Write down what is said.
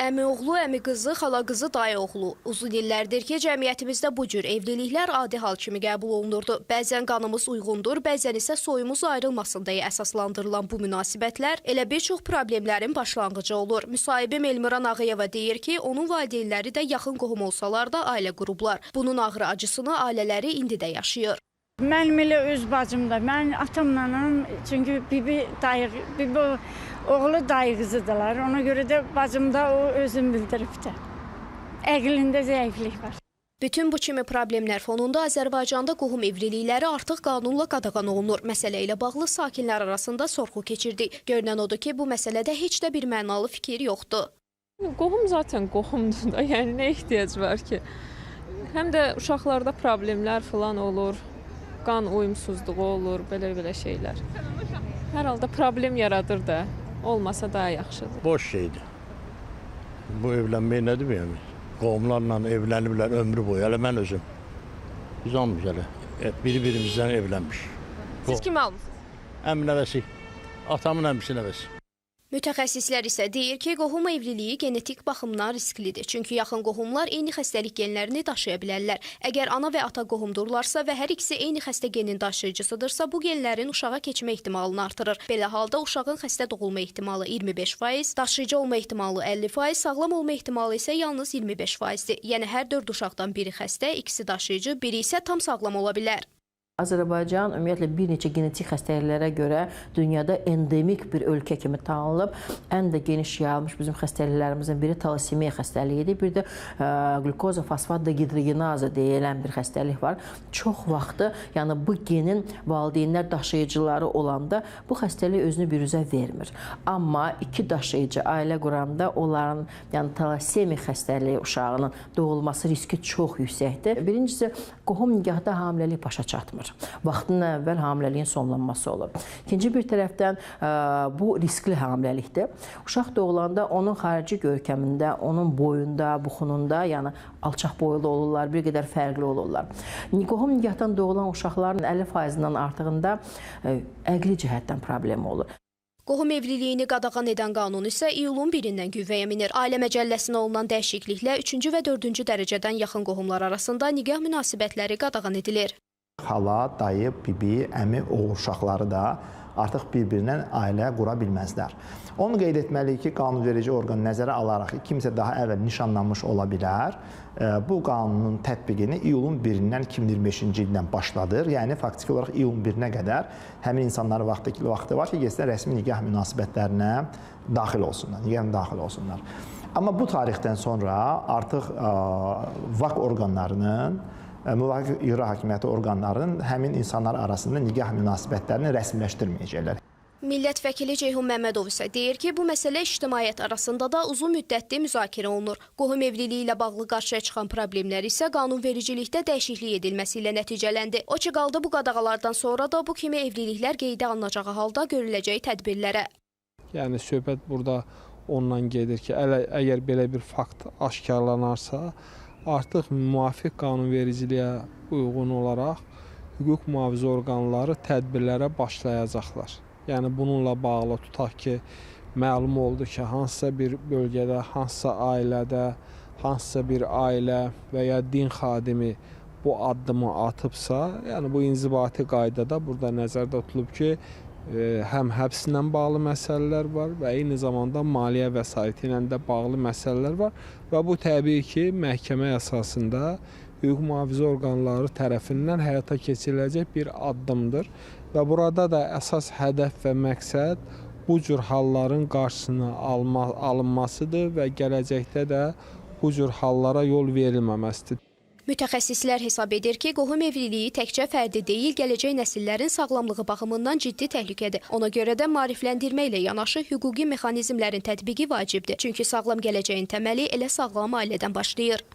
Əmi oğlu, əmi qızı, xala qızı, dayı oğlu. Uzun illərdir ki, cəmiyyətimizdə bu cür evliliklər adi hal kimi qəbul olunurdu. Bəzən qanımız uyğundur, bəzən isə soyumuz ayrılmasın deyə əsaslandırılan bu münasibətlər elə bir çox problemlərin başlanğıcı olur. Müsahibim Elmira Ağayeva deyir ki, onun valideynləri də yaxın qohum olsalar da ailə qurublar. Bunun ağrı acısını ailələri indi də yaşayır. Mənim elə öz bacım da, mənim atamla anam, çünki bibi dayı, bibi oğlu dayı qızıdırlar. Ona görə də bacım da o özünü bildiribdir. Əqlində zəiflik var. Bütün bu kimi problemlər fonunda Azərbaycanda qohum evlilikləri artıq qanunla qadağan olunur. Məsələ ilə bağlı sakinlər arasında sorğu keçirdik. Görünən odur ki, bu məsələdə heç də bir mənalı fikir yoxdur. Qohum zaten qohumdur da, yəni nə ehtiyac var ki? Həm də uşaqlarda problemlər falan olur. Qan uyumsuzluğu olur, belə-belə şeylər. Hər halda problem yaradır da, olmasa daha yaxşıdır. Boş şeydir. Bu evlənmək nədir yəni? Qohumlarla evləniblər ömrü boyu, hələ mən özüm. Biz hamımız hələ biri-birimizdən evlənmiş. Siz kimi almısınız? Əmi nəvəsi, atamın əmisi nəvəsi. Mütəxəssislər isə deyir ki, qohum evliliyi genetik baxımdan risklidir. Çünki yaxın qohumlar eyni xəstəlik genlərini daşıya bilərlər. Əgər ana və ata qohumdurlarsa və hər ikisi eyni xəstə genin daşıyıcısıdırsa, bu genlərin uşağa keçmə ehtimalını artırır. Belə halda uşağın xəstə doğulma ehtimalı 25%, daşıyıcı olma ehtimalı 50%, sağlam olma ehtimalı isə yalnız 25%-dir. Yəni hər 4 uşaqdan biri xəstə, ikisi daşıyıcı, biri isə tam sağlam ola bilər. Azərbaycan ümumiyyətlə bir neçə genetik xəstəliklərə görə dünyada endemik bir ölkə kimi tanınıb. Ən də geniş yayılmış bizim xəstəliklərimizin biri talasemiya xəstəliyidir. Bir də qlükoza fosfat dehidrogenaza deyilən bir xəstəlik var. Çox vaxtı, yəni bu genin valideynlər daşıyıcıları olanda bu xəstəlik özünü biruzə vermir. Amma iki daşıyıcı ailə quranda onların, yəni talasemiya xəstəliyi uşağının doğulması riski çox yüksəkdir. Birincisi, qohum nigahda hamiləlik başa çatmır. Vaxtından əvvəl hamiləliyin sonlanması olur. İkinci bir tərəfdən bu riskli hamiləlikdir. Uşaq doğulanda onun xarici görkəmində, onun boyunda, buxununda, yəni alçaq boylu olurlar, bir qədər fərqli olurlar. Qohum nigahdan doğulan uşaqların 50%-dən artığında əqli cəhətdən problem olur. Qohum evliliyini qadağan edən qanun isə iyulun 1-dən qüvvəyə minir. Ailə məcəlləsinə olunan dəyişikliklə 3-cü və 4-cü dərəcədən yaxın qohumlar arasında nigah münasibətləri qadağan edilir. Xala, dayı, bibi, əmi, oğul uşaqları da artıq bir-birindən ailə qura bilməzlər. Onu qeyd etməliyik ki, qanunverici orqan nəzərə alaraq ki, kimsə daha əvvəl nişanlanmış ola bilər. Bu qanunun tətbiqini iyulun 1-dən 2025-ci ildən başladır. Yəni faktiki olaraq iyulun 1-nə qədər həmin insanların vaxtı var ki, getsinlər rəsmi nigah münasibətlərinə daxil olsunlar, nigah daxil olsunlar. Amma bu tarixdən sonra artıq VAK orqanlarının, müvafiq icra hakimiyyəti orqanlarının həmin insanlar arasında nigah münasibətlərini rəsmiləşdirməyəcəklər. Millət vəkili Ceyhun Məmmədov isə deyir ki, bu məsələ ictimaiyyət arasında da uzun müddətli müzakirə olunur. Qohum evliliyi ilə bağlı qarşıya çıxan problemlər isə qanunvericilikdə dəyişiklik edilməsi ilə nəticələndi. O ki qaldı bu qadağalardan sonra da bu kimi evliliklər qeydə alınacağı halda görüləcək tədbirlərə. Yəni söhbət burada ondan gedir ki, əgər belə bir fakt aşkarlanarsa, artıq müvafiq qanunvericiliyə uyğun olaraq hüquq mühafizə orqanları tədbirlərə başlayacaqlar. Yəni bununla bağlı tutaq ki, məlum oldu ki, hansısa bir bölgədə, hansısa ailədə, hansısa bir ailə və ya din xadimi bu addımı atıbsa, yəni bu inzibati qaydada burada nəzərdə tutulub ki, həm həbslə bağlı məsələlər var və eyni zamanda maliyyə vəsaiti ilə də bağlı məsələlər var və bu təbii ki, məhkəmə əsasında hüquq mühafizə orqanları tərəfindən həyata keçiriləcək bir addımdır və burada da əsas hədəf və məqsəd bu cür halların qarşısını alınmasıdır və gələcəkdə də bu cür hallara yol verilməməsidir. Mütəxəssislər hesab edir ki, qohum evliliyi təkcə fərdi deyil, gələcək nəsillərin sağlamlığı baxımından ciddi təhlükədir. Ona görə də maarifləndirmə ilə yanaşı hüquqi mexanizmlərin tətbiqi vacibdir. Çünki sağlam gələcəyin təməli elə sağlam ailədən başlayır.